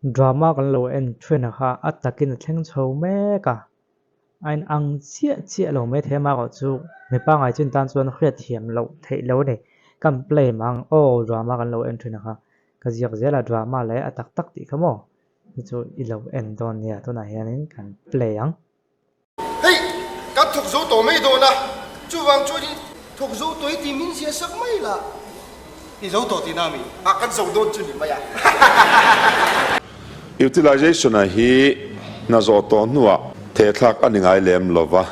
Drama kan lo en thin a kha a takin a thleng chho mek a, a in ang chiah chiah lo mai thei a amaherawh chu mi pangngai chin tan chuan hriat thiam loh theih lo a ni. Kan play mang aw drama kan lo en thin a kha ka ziak zel a drama leh a tak tak tih kha maw chu chu i lo en dawn nia tunah hianin kan play ang. Hei, kan thawk zo tawh mai dawn a, chuvang chuanin thawk zo tawh i tih min zia sak mai la. I zo tawh tihna mi? A, kan zo dawn chu ni mai a. Utilization-a hi hna zawh tawh hnuah thehthlak a ni ngai lem lova,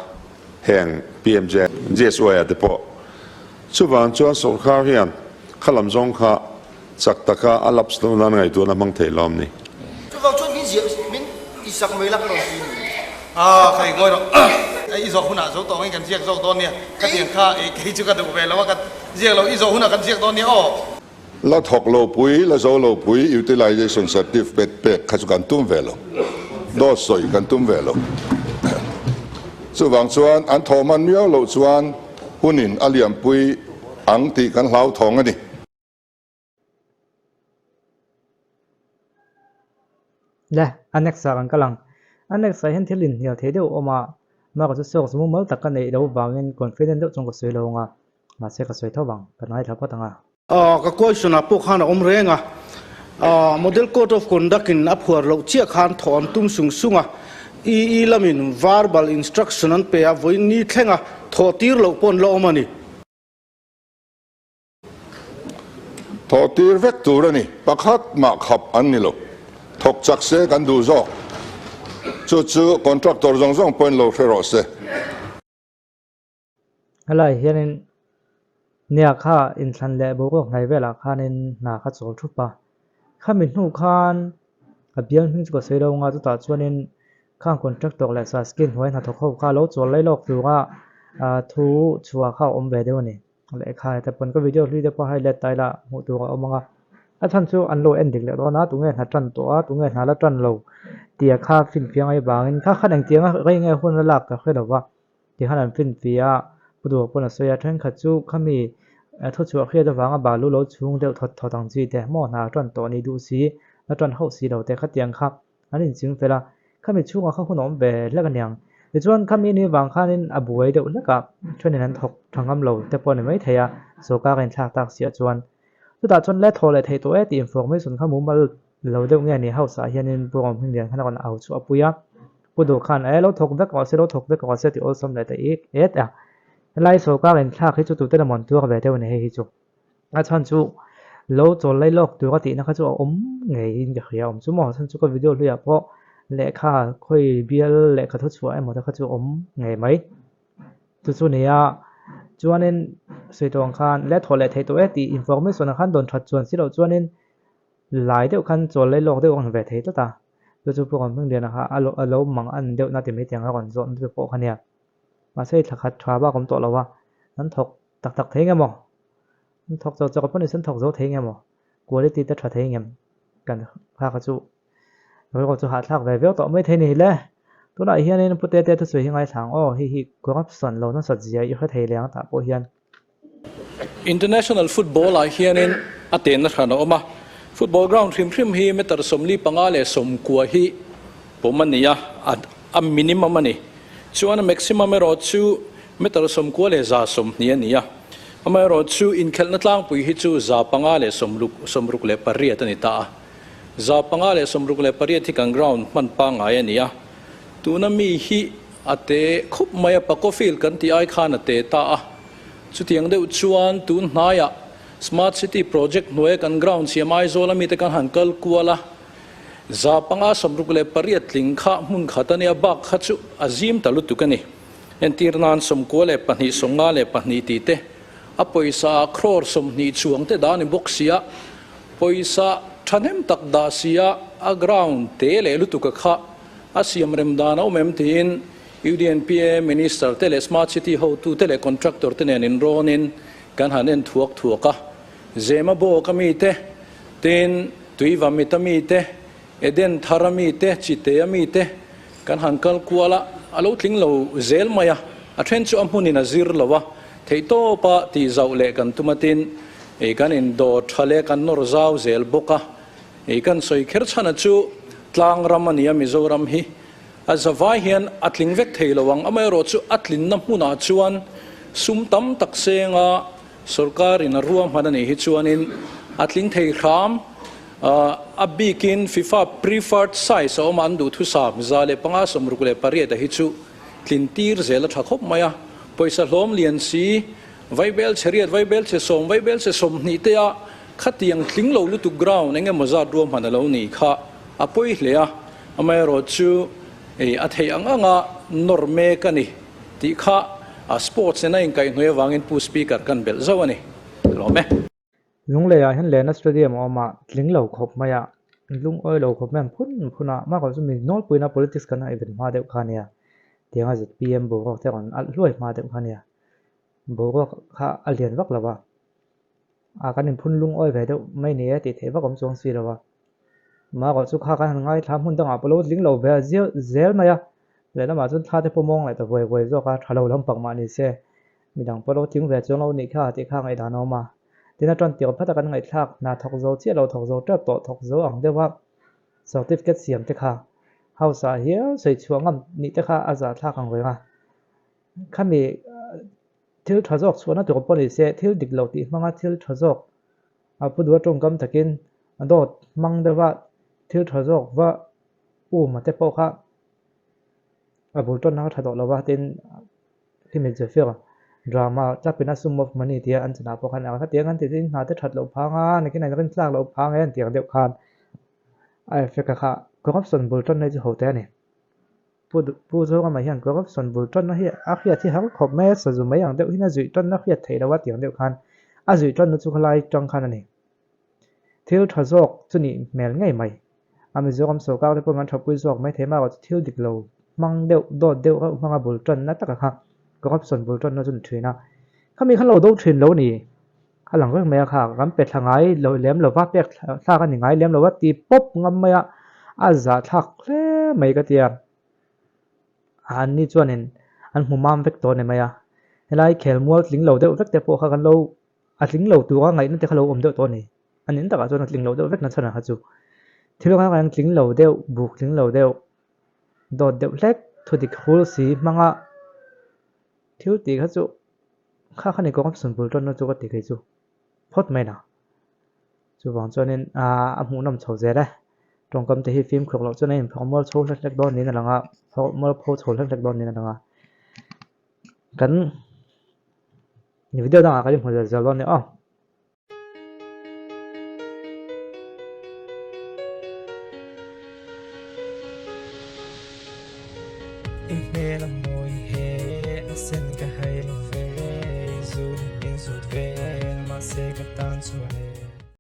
heng PMJ, GSY-a te pawh. Chuvang chuan sawrkar hian kha lam zawng kha Chak taka a lapse loh nan ngaihtuahna hmang thei lawm ni. Chuvang chuan min ziah min ti sak mai la ka rawn ti ni. Aw kha i ngawi rawh. I zawh hunah zo tawh angin kan ziak zawk dawn nia. Ka tiang kha kei chu ka duh ve lo a, ka ziak lo. I zawh hunah kan ziak dawn nia aw. La thawk lo pui, la zo lo pui utilization certificate pek kha chu kan tum ve lo. Dawt sawi kan tum ve lo. Chuvang chuan an thawh hman miau loh chuan hunin a liampui ang tih kan hlauthawng a ni. Le, a next ah kan kal ang. A next ah hian thil inhnial thei deuh a awm a, mah ka chu sawk chu mumal tak ka neih loh vangin confident deuh chuan ka sawi lo ang a, mahse ka sawi tho vang, kan ngaithla phawt ang a. Ka question ah pawh khan a awm reng a, Model Code of Conduct in a phuar loh chiah khan thawh an tum sung sung a, EE lamin verbal instruction an pe a, vawiin ni thleng a thawh tir loh pawh an la awm a ni. Thawh tir vek tur a ni. Pakhat mah khap an ni lo. Thawk chak se kan duh zawk. Chu chu contractor zawng zawng pawhin lo hre rawh se. Helai hianin nia kha inthlan leh boruak hnai velah khanin hna kha chawl thup a. Khami hnu khan a bial hming chu ka sawi lo anga chutah chuanin khang contractor leh saskin hnuai hnathawk ho kha lo chawl lai lawk tura thu chhuah kha a awm ve deuh a ni. Lehkha te pawn ka video hlui te pawh hai let ta ila hmuh tur a awm ang a, a chhan chu an lo en dik leh dawn a tunge hna tan tawh a tunge hna la tan lo tih kha finfiah ngai vangin kha khan engtiang a rei nge hun a lak ka hre lo va tikhan an finfiah a pu duh pawn a sawi a thenkhat chu khami thuchhuah hriat avanga balu lo chhung deuh thawt thawt ang chi te maw hna tan tawh ni duh si la tan hauh si lo te khatiang kha an inching fel a, khami chhungah kha hun a awm ve hlek aniang. Tichuan khami ni vang khanin a buai deuh hlek a, thenin an thawk tha ngam lo te pawh a ni maithei a, sawrkar a inthlak tak siah chuan. Chutah chuan le thaw leh theih tawh e tih information kha mumal lo deuh nge ni house ah hianin Pu Romhminglian khan a rawn au chhuah pui a, Pu Duh khan e lo thawk vek rawh se, lo thawk vek rawh se tih awlsam leh ta ik et a. Helai sawrkar inthlak hi chu tute emaw an tuar ve deuh a ni hei hi chu. A chhan chu lo chawl lai lawk tur a tihna kha chu a awm ngeiin ka hria awm chu maw a chhan chu ka video hluiah pawh lehkha khawi bial lehkha thu chhuah emaw te kha chu a awm ngei mai chu chu nia chuanin sawi tawh ang khan leh thawh leh theih tawh e tih information ah khan dawn that chuan si loh chuanin lai deuh khan chawl lai lawk deuh a rawn ve thei tlat a chu chu pawh kan hming lian ah kha a lo mang an deuh na ti mai tiang a rawn zawh na te pawh kha nia mahse thla khat tha bak a awm tawh lo a an thawk Tak tak thei nge maw? An thawk chauh chauh pawh ni se an thawk zo thei nge maw? Quality te tha thei ngem? Kan kha kha chu rilru chu hahthlak ve viau tawh mai thei ni le. Tunah hianin Pu Tete thusawi hi ngaithla ang aw, hei hi corruption lo nasat zia i hre thei leh ang tah pawh hian. International football ah hianin a tehna hran a awm a, football ground hrim hrim hi meter 45 le 90 hi pawm a ni a, a minimum a ni. Chuan a maximum erawh chu meter 91 le 120 a ni a, amaherawh chu inkhelhna tlangpui hi chu 568 a ni ta a. 568 hi kan ground hman pangngai a ni a, tuna mi hi a te khup mai a, Paco Field kan tih ai khan a te ta a. Chutiang deuh chuan tun hnaiah Smart City project hnuaia kan ground siam Aizawl a mite kan han kal kual a, 568 tling kha hmun khat a nia, bak kha chu a zim ta lutuk a ni. Entir nan 92, 52 tih te, a pawisa ah crore 20 chuang te dah a ni bawk sia, pawisa thahnem tak dah sia a ground te leh lutuk a kha a siam rem dan a awm em tiin UDNPA Minister te leh Smart City hotu te leh contractor te nen inrawnin kan han en thuak thuak a. Zema bawk a mi te, tin Tuiva mit a mi te, Eden thar a mi te, Chite a mi te kan han kal kual a, a lo tling lo zel mai a, a then chu a hmunin a zir lo a, theihtawpa tih zauh leh kan tum a tin, kan indawr tha leh kan nawr zau zel bawk a, Ei kan sawi kher chhana chu tlang ram a nia Mizoram hi a zavai hian a tling vek thei lo ang. Amaherawhchu a tlinna hmunah chuan sum tam tak senga sorkarin a ruahman a nih hi chuanin a tling thei hram. A bikin FIFA preferred size a awm a, an duhthusam 105 68 a hi chu tlin tir zel a tha khawp mai a. Pawisa hlawm lian si, vaibel chhe riat, vaibel chhe sawm, vaibel chhe 20 te a khatiang tling lo lutuk ground eng emaw zat ruahman a lo nih kha a pawi hle a. Amaherawhchu a theih ang anga nawr mek a ni tih kha sports nena inkaihhnawih avangin Pu Speaker kan belh zauh a ni. Ka lawm e. Lungleiah hian Lena Stadium a awm a, tling lo khawp mai a, lungawi lo khawp mai an phun phun a, mah chu mi nawlpuina politics kan ngaihven hma deuh kha a nia, tianga zpm boruak te rawn alh hluai hma deuh kha a nia, boruak kha a lian vak lo va, a kan inphun lungawi ve deuh mai ni e tih theih vak awm chuang si lo va, marawh chu kha kan han ngaithla hmun dangah pawh lo tling lo ve zel mai a, lehlamah chuan thla te pawh mawng leh ta vuai vuai zawk a, tha lo lampang mah ni se. Midang pawh lo tling ve chuang lo nih kha tih kha ngaihdan a awm a. Tin a tan tir phat a kan ngaihthlak hna thawk zo chiah lo thawk zo tep tawh thawk zo ang deuh a certificate siam te kha house ah hial sawi chhuah ngam nih te kha a zahthlak ang reng a. Khami thil tha zawk chhuahna tur pawh ni se thil dik lo tih hmanga thil tha zawk a pu duh a tawngkam takin a dawt hmang deuh a thil tha zawk va um a te pawh kha a bul tawnna kha tha tawh lo va tin Hemi Zephyr drama tlapin a sum of money tia an chanah pawh khan a hetiang an ti tin hna te that loh phang a, nakin an rin tlak loh phang e an ti ang deuh khan a effect a kha corruption bul tanna hi chu ho te a ni. Pu Pu Zorama hian corruption bul tanna hi a hriat hi har khawp mai a, sazu mai ang deuh hian a zuih tanna hriat theih loh a ti ang deuh khan a zuih tanna chu khalai tang khan a ni. Thil tha zawk chu nih hmel ngei mai. A Mizoram sorkar te pawhin an thapui zawk mai thei marawh chu thil dik lo hmang deuh dawt deuh reuh hmanga bul tanna taka kha corruption bul tanna chu ni thin a. Khami khan lo do thin lo ni. A lang reng mai a kha kan pe thla ngai lo lem lova pek thlak a ni ngai lem lova ti pawp ngam mai a, a zahthlak hle mai ka ti a. An ni chuanin an hmu mam vek tawh a ni mai a. Helai khelmual tling lo deuh vek te pawh kha kan lo A tling lo tura ngaihna te kha lo awm deuh tawh a ni. A nin takah chuan a tling lo deuh vek na chhan ah kha chu. Thil rang reng tling lo deuh, buk tling lo deuh, dawt deuh hlek, thudik hul si hmanga thil tih kha chu kha kha ni corruption bul tawnna chu ka ti kei chu phawt mai na. Chuvang chuanin a hmuhnawm chho zel e. Tawngkam te hi fimkhur loh chuan a inphawrh mual chho hlek hlek dawn niin a lang a, phawrh mual pho chho hlek hlek dawn niin a lang a. Kan. Video dangah kan inhmu zel zel dawn nia aw. I hmel a mawi he a sen ka hai lo ve, zun in zut vel mahse ka tan chuan e.